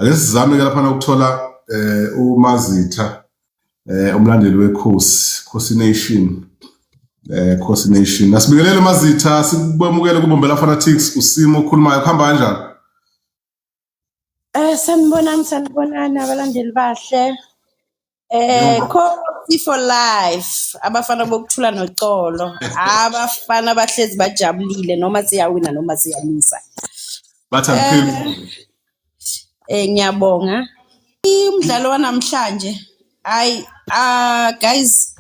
Ake sizame ke laphana ukuthola uMazitha, umlandeli wekhosi, Khosi Nation. Khosi Nation. Asibingelele Mazitha, sikwemukele kuBombela Fanatics, usimo okhulumayo kuhamba kanjani? Sanibonani, sanibonani abalandeli bahle. Khosi for life, abafana bokuthula noxolo, abafana bahlezi bajabulile noma siyawina noma siyaluza. Bathi akupheli. Ngiyabonga. Umdlalo wanamhlanje, hayi, ah guys,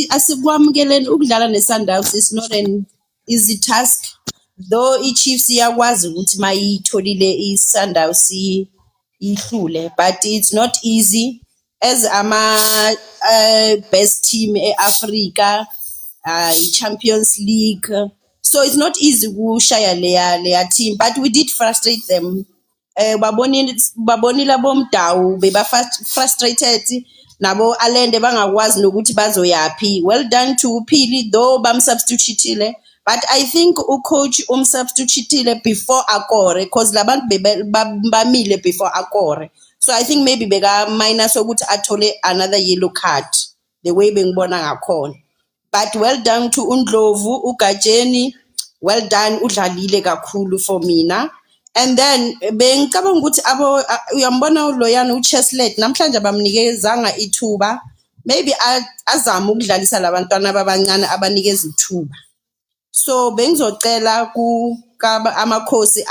asikwamukeleni ukudlala neSundowns is not an easy task. Though i-Chiefs iyakwazi ukuthi mayitholile i-Sundowns ihlule, but it's not easy as ama best team e-Africa, i-Champions League. So it's not easy ukushaya leya team, but we did frustrate them. Babonile aboMdawu beba frustrated nabo Allende bangakwazi nokuthi bazoyapi. Well done to uPhili, though bamsubstitutile, but I think ucoach umsubstitutile before akore, because labantu bamile before akore. So I think maybe beka minus ukuthi athole another yellow card the way bengibona ngakhona. But well done to uNdlovu, uGajeni, well done, udlalile kakhulu for mina. And then bengicabanga ukuthi abo uyambona loyana uCheslet namhlanje bamnikezanga ithuba, maybe azame ukudlalisa labantwana abancane abanikeza ithuba. So bengizocela ku amakhosi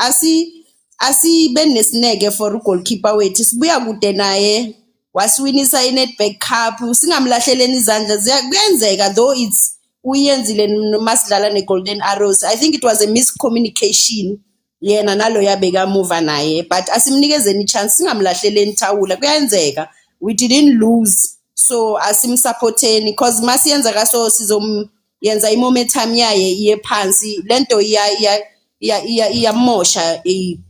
asibe nesineke for ugoalkeeper wethu, sibuya kude naye, wasiwinisa i-Nedbank Cup, singamlahleleni izandla. Kuyenzeka though it's uyenzile masidlala ne-Golden Arrows. I think it was a miscommunication yena naloya bekamuva naye, but asimnikezeni i-chance, singamlahleleni ithawula. Kuyenzeka, we didn't lose, so asimsupporteni, cause masiyenza kaso sizomyenza i-momentum yaye iye phansi. Lento iyamosha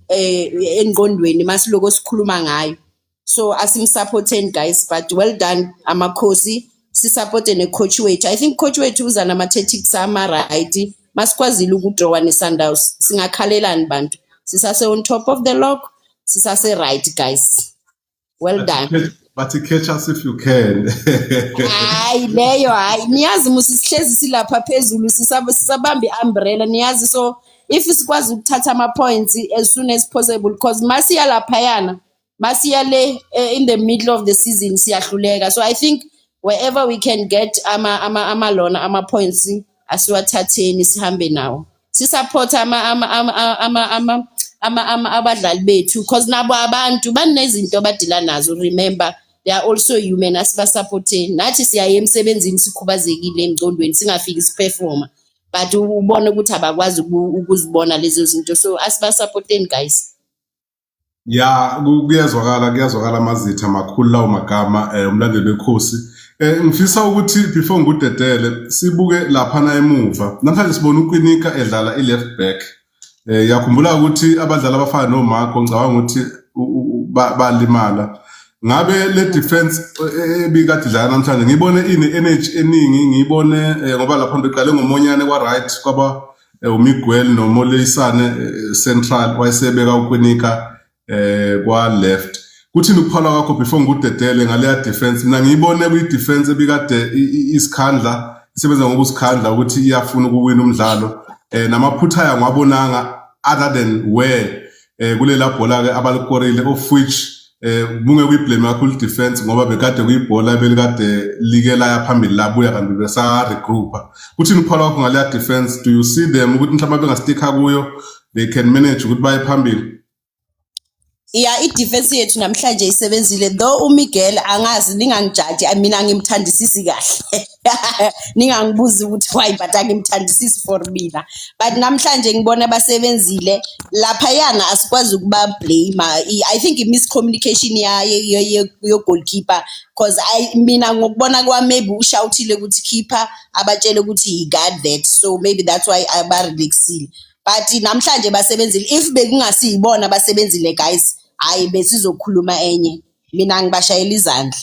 engqondweni masiloko sikhuluma ngayo, so asimsupporteni guys. But well done amakhosi, sisupporte ne-coach wethu. I think coach wethu uza nama-tactics ama-right. Masikwazile ukudrawa ne-Sundowns, singakhalelani bantu? Sisase on top of the log, sisase right guys, well done. Bathi catch us if you can. Hayi leyo, hayi, niyazi musi sihlezi silapha phezulu, sisabamba i-umbrella, niyazi. So if sikwazi ukuthatha ama-points as soon as possible, because masiya laphayana, masiya le in the middle of the season, siyahluleka. So I think wherever we can get ama lona ama-points, asiwathatheni sihambe nawo, sisupport ama abadlali bethu, because nabo abantu banezinto abadila nazo. Remember, they are also human. Asibasupporteni. Nathi siyaye emsebenzini sikhubazekile engcondweni, singafiki siperforma, but ubone ukuthi abakwazi ukuzibona lezo zinto, so asibasupporteni guys. Ya, kuyazwakala Mazitha, makhulu lawo magama, umlandeli wekhosi. Ngifisa ukuthi before ngudedele sibuke laphana emuva. Namhlanje sibona uKwinika edlala i-left back. Yakhumbula ukuthi abadlali abafana noMarco, ngicabanga ukuthi balimala. Ngabe le defense ebikade idlala namhlanje, ngibone ine energy eningi, ngibone ngoba lapha beqale ngoMonyane kwa right, kwaba uMiguel noMoleisane central, wayesebeka uKwinika kwa left. Kuthini ukuphala kwakho before ngudedele ngaleya defense? Mina ngiyibone kuyi defense ebikade isikhandla, isebenza ngokusikhandla ukuthi iyafuna ukuwina umdlalo, namaphutha ayo ngiwabonanga other than where kulela bhola ke abalikorile, of which bunge kuyiblame kakhulu defense, ngoba bekade kuyibhola belikade like laya phambili, labuya kanti besa regroupa. Kuthini ukuphala kwakho ngaleya defense? Do you see them ukuthi mhlawumbe bengasticka kuyo, they can manage ukuthi baye phambili? Ya, i-defense yethu namhlanje isebenzile, though uMiguel, angazi, ningangijaji, mina angimthandisisi kahle, ningangibuzi ukuthi why, but angimthandisisi for mina. But namhlanje ngibona basebenzile laphayana, asikwazi ukuba blame. I think i-miscommunication yo goalkeeper, because I mina ngokubona kwami maybe ushouthile ukuthi keeper abatshele ukuthi he got that, so maybe that's why abarelaxile. But namhlanje basebenzile. If bekungasiyibona basebenzile guys, hayi, besizokhuluma enye. Mina ngibashayela izandla.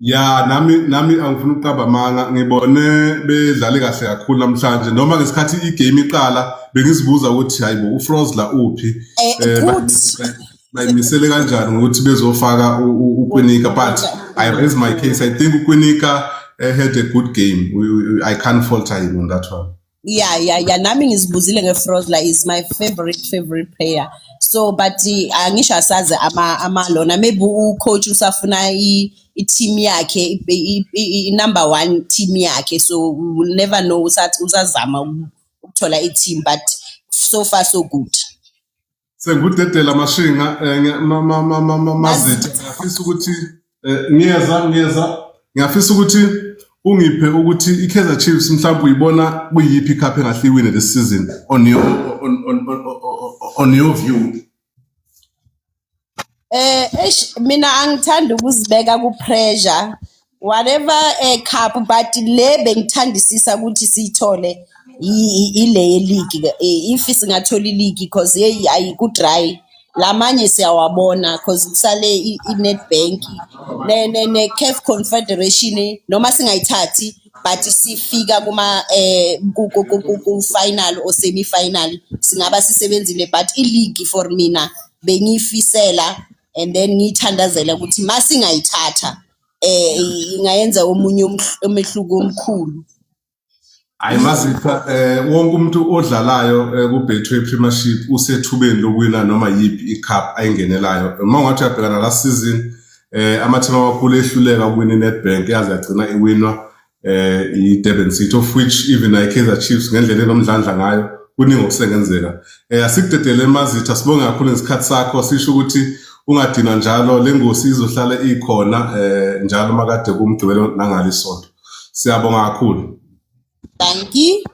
Ya, nami angifuni ukuqamba amanga, ngibone bedlale kahle kakhulu namhlanje, noma ngesikhathi igame iqala bengizibuza ukuthi hayibo, uFrosler uphi? Good. Bayimisele kanjani ngokuthi bezofaka uKwinika, but I raise my case. I think uKwinika had a good game. I can't falter him on that one. Yeah, nami ngizibuzile ngeFrosler, is my favorite player. So but angisho asazi ama lona, maybe u-coach usafuna i-team yakhe, i-number one team yakhe, so we will never know. Usathi usazama ukuthola i-team, but so far so good. Sengudedela Mashinga, Mazitha, ngiyafisa ukuthi ngiyeza, ngiyafisa ukuthi ungiphe ukuthi iKaizer Chiefs mhlawumbe uyibona kuyiphi icup engahle iwine this season on your view. Eish, mina angithandi ukuzibeka ku pressure, whatever cup, but le bengithandisisa ukuthi siyithole ile ye league. If singathola i-league, because hey, ayiku dry, lamanye siyawabona, because kusale i-Nedbank ne CAF Confederation. Noma singayithathi, but sifika kuma ku final or semi final, singaba sisebenzile. But i-league for mina bengiyifisela and then ngiyithandazela ukuthi masingayithatha ingayenza omunye umehluko omkhulu. Hayi Mazitha, wonke umuntu odlalayo ku Betway Premiership usethubeni lokuwina noma yipi icup ayingenelayo. Uma ungathi uyabhekana last season, ama-team amakhulu ehluleka ukuwina iNedbank, yaze yagcina iwinwa i-Durban City, of which even i-Kaizer Chiefs ngendlela enomdlandla ngayo, kuningi okusengenzeka. Asikudedele Mazitha, sibonge kakhulu ngesikhathi sakho, sisho ukuthi ungadinwa njalo, lengosi izohlala ikhona njalo makade kumgqibelo nangalo isonto. Siyabonga kakhulu. Thank you.